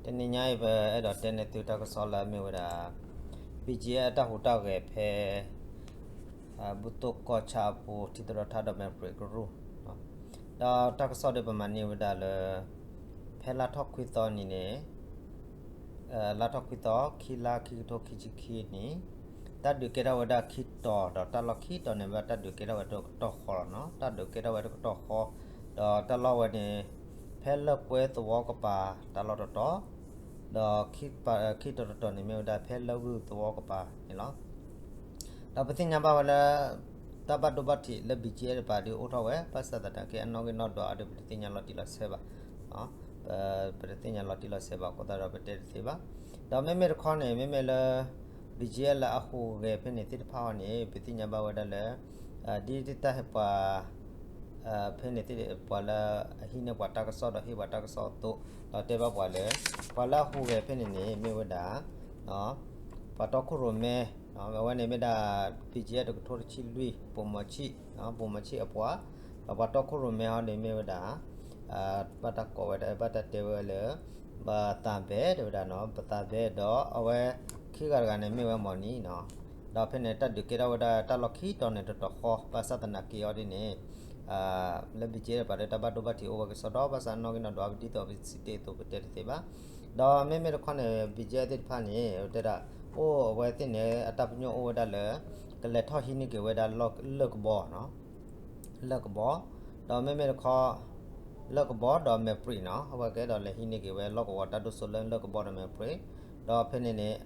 တနံၤညါအံၤ ပအဲၣ်ဒိးတဲန့ၢ်သုတၢ်ကစီၣ်လၢအမ့ၢ်ဝဲဒၣ် ဘံၣ်ကၠံၣ်အဲၣ် အတၢ်ဟူးတၢ်ဂဲၤဖဲ ဘူၣ်သိၣ်ကီၢ်ဆၣ်အပူၤ ထံသရီထၣ်ဒီးမဲၣ်ပြံးကရူၢ် ဒီးတၢ်ကစီၣ်ဒီးပမၤန့ၢ်ဝဲဒၣ်လၢ ဖဲလါထီၣ်ခွံသီနံၤန့ၣ် လါထီၣ်ခွံသီ ခံလါ ခံကထိခံဆံခံနံၣ် တၢ်ဒုးကဲထီၣ်ဝဲဒၣ်ခံတီၤ ဒီးတၢ်လီၢ်ခံတီၤန့ၣ် ဘၣ်တၢ်ဒုးကဲထီၣ်ဝဲတကတီၢ်ဃီလီၤနီၤ. တၢ်ဒုးကဲထီၣ်ဝဲတကတီၢ်ဃီ ဒီးတၢ်လီၢ်ဝဲန့ၣ် ဖဲလၢၢ်ကွဲသဝီကပၤ တၢ်လီၢ်တတီၤ, ဒီးခံတီၤတတီၤန့ၣ်မ့ၢ်ဝဲဒၣ်ဖဲလၢၢ်ဂုၢ်သဝီကပၤန့ၣ်လီၤ. ဒီးပသ့ၣ်ညါဘၣ်ဝဲလၢ တၢ်ဘၣ်ဒိဘၣ်ထံးလၢ ဘံၣ်ကၠံၣ်အဲၣ် တပၤဒုးအိၣ်ထီၣ်ဝဲ ဘၣ်ဆၣ်သနာ်က့ အနီၣ်ဂံၢ်နီၣ်ဒွးအါဒီး ပတသ့ၣ်ညါလီၤတံၢ်လီၤဆဲးဘၣ်, ပတသ့ၣ်ညါလီၤတံၢ်လီၤဆဲးဘၣ်အဃိသတးဒီး ပတဲတသ့ဘၣ်. ဒီးမ့မ့ၢ်တခီန့ၣ် မ့မ့ၢ်လၢ ဘံၣ်ကၠံၣ်အဲၣ် လၢအဟူးဂဲၤဖဲန့ၣ်သ့ၣ်တဖၣ်အံၤန့ၣ် ပသ့ၣ်ညါဘၣ်ဝဲဒၣ်လၢ ဒ်တၢ်ဟ့ၣ်ပှၤ ဖဲန့ၣ်သ့ၣ် ပှၤလၢအဟံးန့ၢ်ပှၤတၢ်ကစီၣ်ဒီးဟ့ၣ်ပှၤတၢ်ကစီၣ်အသိး ဒီးတဲဘၣ်ပှၤလၢ ပှၤလၢအဟူးဂဲၤဖဲန့ၣ်န့ၣ် မ့ၢ်ဝဲဒၣ် ပှၤတီခိၣ်ရိၣ်မဲ, အဝဲန့ၣ်မ့ၢ်ဒၣ် ဘံၣ်ကၠံၣ်အဲၣ် တကထိတဆံလွံၢ် ပိာ်မီၤဆံၣ်, ပိာ်မီၤဆံၣ်အပှၤ, ဒီးပှၤတီခိၣ်ရိၣ်မဲဟီန့ၣ်မ့ၢ်ဝဲဒၣ် ဘၣ်တၢ်ကိးဝဲဒၣ် ဘၣ်တၢ်တဲဝဲလၢ ပသးဘဲတဲဝဲဒၣ်နီၤ, ပသးဘဲဒီးအဝဲခံဂၤတဂၤန့ၣ်မ့ၢ်ဝဲမီၤနံၤနီၤ. ဒီးဖဲန့ၣ်တၢ်ဒုးကဲထီၣ်ဝဲဒၣ်တၢ်လီၢ်ခံတီၤန့ၣ်တတီၤဃီ ဘၣ်ဆၣ်သနာ်က့အီၤဒ်န့ၣ် လၢ ဘံၣ်ကၠံၣ်အဲၣ် တပၤဒီးတၢ်ဘၣ်ဒိဘၣ်ထံးအိၣ်ဝဲကစီဒီ ဘၣ်ဆၣ်အနီၣ်ဂံၢ်နီၣ်ဒွးပဒ်သိးပစံးတ့ၢ်အသိးပတဲတသ့ဘၣ်. ဒီးမ့မ့ၢ်တခီန့ၣ် ဘံၣ်ကၠံၣ်အဲၣ် သ့ၣ်တဖၣ်န့ၣ် တဲဒၣ် အိၣ်အဝဲသ့ၣ်န့ၣ် အတၢ်ပညိၣ်အိၣ်ဝဲဒၣ်လၢ ကလဲၤထီၣ်ဟံးန့ၢ်က့ၤဝဲဒၣ်လၢၢ်ကဘီနီၤ, လၢၢ်ကဘီ, ဒီးမ့မ့ၢ်တခီ လၢၢ်ကဘီဒီးမဲၣ်ပြံးနီၤ, အဝဲကအဲၣ်ဒိးလဲၤဟံးန့ၢ်က့ၤဝဲလီၢ်ကဝီၤတၢ်ဒိၣ်စိလၢလၢၢ်ကဘီဒီးမဲၣ်ပြံး, ဒီးဖဲန့ၣ်န့ၣ်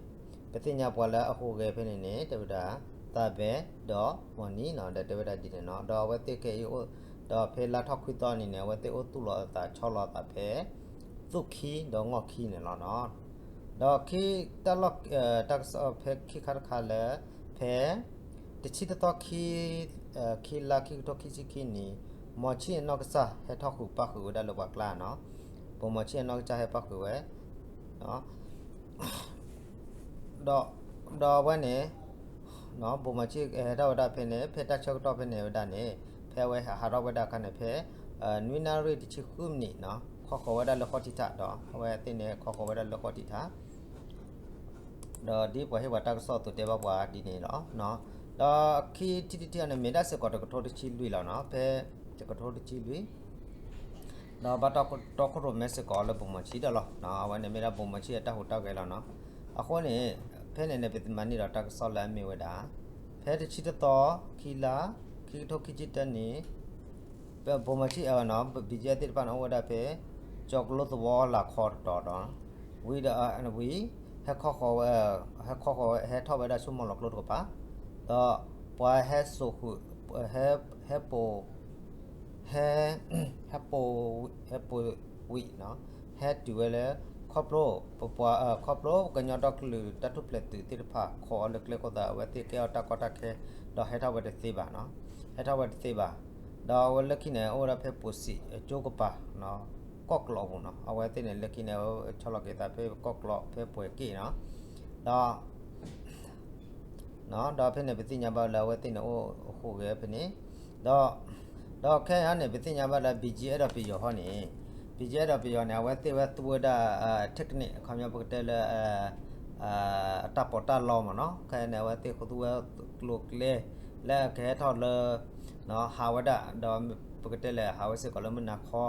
ပသ့ၣ်ညါပှၤလၢအဟူးဂဲၤဖဲန့ၣ်န့ၣ် တဲဝဲဒၣ် သးဘဲ ဒီးမီၤနံၤနီၤ, ဒီးတဲဝဲဒၣ်ဒ်န့ၣ်နီၤ, ဒီးအဝဲသ့ၣ်ခဲအံၤအိၣ် ဒီးဖဲလါထီၣ်ခွံသီနံၤန့ၣ် အဝဲသ့ၣ်အိၣ်သူၣ်လီၤအသးဆီလီၤအသးဖဲ သူၣ်ခံဒီးငီၢ်ခံန့ၣ်လီၤနီၤ. ဒီးခံ တၢ်လီၢ် တၢ်ကစီၣ်ဖဲခံခါတခါလၢ ဖဲ တဆံတသီ ခံလါ ခံကထိခံဆံခံနံၣ် မီၤဆံၣ်အနီၢ်ကစၢ်ဟဲထီၣ်ဃုာ်ပၣ်ဃုာ်ဝဲဒၣ်လၢပှၤကျါနီၤ, ပိာ်မီၤဆံၣ်အနီၢ်ကစၢ်ဟဲပၣ်ဃုာ်ဝဲ ဒီးအဝဲန့ၣ် ပိာ်မီၤဆံၣ်ဟဲထီၣ်ဝဲဒၣ်ဖဲန့ၣ် ဖဲတၢ်ဆၢကတီၢ်ဖဲန့ၣ်ဝဲဒၣ်န့ၣ် ဖဲအဝဲဟးထီၣ်ဝဲဒၣ်အခါန့ၣ် ဖဲ နွံနၣ်ရံၣ်တဆံဃုမံးနံးနီၤ ခီဃီၤဝဲဒၣ်လၢဃီထံးထးဒီး အဝဲသ့ၣ်န့ၣ် ခီဃီၤဝဲဒၣ်လၢဃီထံးထး ဒီးဒ်ပှၤဟ့ၣ်ပှၤတၢ်ကစီၣ်အသိးတဲဘၣ်ပှၤဒ်န့ၣ်လီၤ. ဒီးခံထံၣ်တထံၣ်အံၤန့ၣ် မ့ၢ်ဒၣ်စ့ၢ်ကီးတကထိတဆံလွံၢ်လီၤနီၤ, ဖဲတကထိတဆံလွံၢ် ဒီးဘၣ်တီခိၣ်ရိၣ်မဲစ့ၢ်ကီးလၢပိာ်မီၤဆံၣ်ဒီးလီၤ. အဝဲန့ၣ်မ့ၢ်ဒၣ်ပိာ်မီၤဆံၣ်အတၢ်ဟူးတၢ်ဂဲၤလီၤနီၤ. အဃိန့ၣ် ဖဲန့ၣ်န့ၣ် ပမၤန့ၢ်ဒီးတၢ်ကစီၣ်လၢအမ့ၢ်ဝဲဒၣ် ဖဲတဆံတသီ ခံလါ ခံကထိခံဆံတၢနံၣ် ပိာ်မီၤဆံၣ် ဘံၣ်ကၠံၣ်အဲၣ် သ့ၣ်တဖၣ်န့ၣ် အိၣ်ဝဲဒၣ်ဖဲ ကၠီၤကျိသဝီလၢခီတတီၤဒီး ဝံၤဒီး ဝံၤ ဟဲခီဃီၤဝဲ ဟဲခီဃီၤဝဲ ဟဲထီၣ်ဝဲဒၣ်ဆိကမိၣ်လီၤကျိတကပၤ ဒီးပှၤဟဲစိာ်ဃုာ် ဟဲ ဟဲပိာ် ဟဲ ဟဲပိာ် ဟဲပိာ်ဝံၤ ဟဲတုၤဝဲလၢ ခီဖျိ ပပှၤ ခီဖျိကညီဒီကလုာ်တၢ်ထူၣ်ဖျဲးသုးသ့ၣ်တဖၣ် ခိးအီၤလၢကျဲအဃိသတး အဝဲသ့ၣ်ကဲအီၤတၢ်ကီတၢ်ခဲ ဒီးဟဲထီၣ်ဝဲတသ့ဘၣ်နီၤ, ဟဲထီၣ်ဝဲတသ့ဘၣ်. ဒီးအဝဲလၢခံန့ၣ် အိၣ်ဝဲဒၣ်ဖဲပိာ်စံးအကၠိကပၤ ကီၢ်ကျီးအပူၤနီၤ, အဝဲသ့ၣ်န့ၣ် လၢခံန့ၣ် ဆီလီၤက့ၤသးဖဲကီၢ်ကျီး ဖဲပှဲၤက့ၣ်နီၤ, ဒီး ဒီးဖဲန့ၣ် ပသ့ၣ်ညါဘၣ်လၢအဝဲသ့ၣ်န့ၣ် အိၣ်ဟူးဂဲၤဖဲန့ၣ်, ဒီး ဒီးခဲအံၤန့ၣ် ပသ့ၣ်ညါဘၣ်လၢ ဘံၣ်ကၠံၣ်အဲၣ် ဒီးပယီၤဟီန့ၣ်, ဘံၣ်ကၠံၣ်အဲၣ် ဒီးပယီၤန့ၣ် အဝဲသ့ၣ်ဝဲသူဝဲဒၣ် technique အခီပညီပကတဲလၢ အတၢ်ပီးတၢ်လီမ့ၢ်နီၤ, ခဲအံၤန့ၣ် အဝဲသ့ၣ်သူဝဲကျိၤကျဲ လၢအကဟဲထီၣ်လၢ ဟးဝဲဒၣ် ဒီးပကတဲလဲၣ် ဟးဝဲစ့ၢ်ကီးလၢမုၢ်နၤခီ,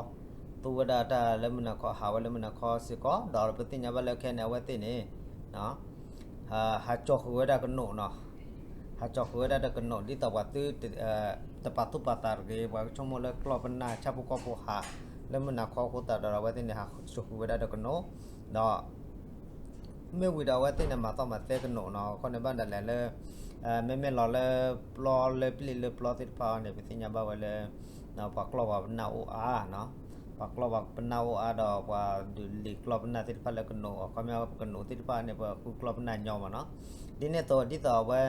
သူဝဲဒၣ်တၢ်လၢမုၢ်နၤခီ ဟးဝဲလၢမုၢ်နၤခီစ့ၢ်ကီး ဒီးပသ့ၣ်ညါဘၣ်လၢခဲအံၤန့ၣ် အဝဲသ့ၣ်န့ၣ် ဟးကၠီၣ်ဃုာ်ဝဲဒၣ်ကနိးနီၤ, ဟးကၠီၣ်ဃုာ်ဝဲဒၣ်တကနိး ဒ်သိးပှၤသု တပာ်သူၣ်ပာ်သးတဂ့ၤ ပှၤကဆိကမိၣ်လၢကျီၢ်ပနၢ်ဆၣ်ဖိကီၢ်ဖိဟး လၢမုၢ်နၤခီအဃိသတးဒီး အဝဲသ့ၣ်န့ၣ် ဟးကၠီၣ်ဃုာ်ဝဲဒၣ်တကနိး, ဒီး မ့ၢ်ဝံၤဒီးအဝဲသ့ၣ်န့ၣ် မၤသီၣ်မၤသဲကနိးနီၤ, ခီန့ၣ်ဘၣ်ဒၣ်လဲာ်လၢ မ့မ့ၢ်လီၤလၢပျီလၢပျံၤလၢပျီသ့ၣ်တဖၣ်အံၤန့ၣ် ပသ့ၣ်ညါဘၣ်ဝဲလၢ ပှၤကျီၢ်ပှၤပနၢ်အိၣ်အါနီၤ, ပှၤကျီၢ်ပှၤပနၢ်အိၣ်အါဒီး ပှၤဒုးလံာ်ကျီၢ်ပနၢ်သ့ၣ်တဖၣ်လၢကနိး အခီပညီကနိးသ့ၣ်တဖၣ်န့ၣ် ပှၤဃုကျီၢ်ပနၢ်ညီမ့ၢ်နီၤ, ဒ်န့ၣ်အသိးဒ်သိးအဝဲ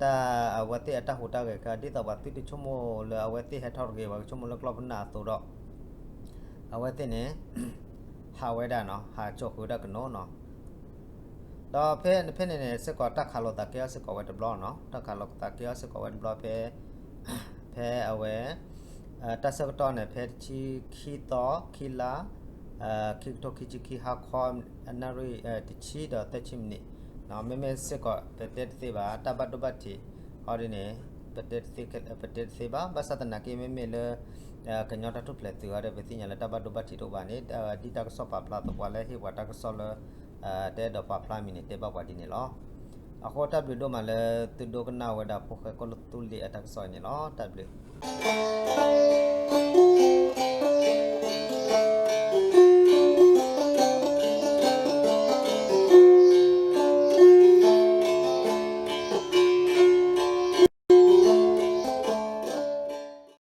တၢ်အဝဲသ့ၣ်အတၢ်ဟူးတၢ်ဂဲၤခဲ ဒ်သိးပှၤသုတဆိကမိၣ်လၢအဝဲသ့ၣ်ဟဲထီၣ်တဂ့ၤ ပှၤကဆိကမိၣ်လၢကျီၢ်ပနၢ်အသိးဒီး အဝဲသ့ၣ်န့ၣ် ဟးဝဲဒၣ်နီၤ, ဟးကၠီၣ်ဃုာ်ဝဲဒၣ်ကနိးနီၤ, ဒီးဖဲဖဲန့ၣ်န့ၣ် စ့ၢ်ကီးတၢ်ခးလိာ်သးကဲထီၣ်စ့ၢ်ကီးဝဲတဘျီနီၤ, တၢ်ခးလိာ်သးကဲထီၣ်စ့ၢ်ကီးဝဲတဘျီဖဲ ဖဲအဝဲ တၢ်ဆၢကတီၢ်န့ၣ် ဖဲတဆံခံသီ ခံလါ ခံကထိခံဆံခံ ဟါခီ နၣ်ရံၣ်တဆံဒီးသၢဆံမံးနံး, မ့မ့ၢ်စ့ၢ်ကီး ပတဲတသ့ဘၣ် တၢ်ဘၣ်ဒိဘၣ်ထံး အီၤဒ်န့ၣ် ပတဲတသ့ဘၣ်. ဘၣ်ဆၣ်သနာ်က့ မ့မ့ၢ်လၢ ကညီတၢ်ထူၣ်ဖျဲးသုးအီၤဒီး ပသ့ၣ်ညါလၢတၢ်ဘၣ်ဒိဘၣ်ထံးတအိၣ်ဘၣ်န့ၣ် ဒ်တၢ်ကစီၣ်ပာ်ဖျါသပှၢ်လၢဟ့ၣ်ပှၤတၢ်ကစီၣ်လၢ တအဲၣ်ဒိးပာ်ဖျါမံၤန့ၣ် တဲဘၣ်ပှၤဒ်န့ၣ်လီၤ. အဃိတၢ်ဘျုးဒိၣ်မးလၢသုဒိကနၣ်ဝဲဒၣ်ဖိၣ်ဃဲကီၢ်သူလ့ၤအတၢ်ကစီၣ်အံၤန့ၣ်လီၤ. တၢ်ဘျုး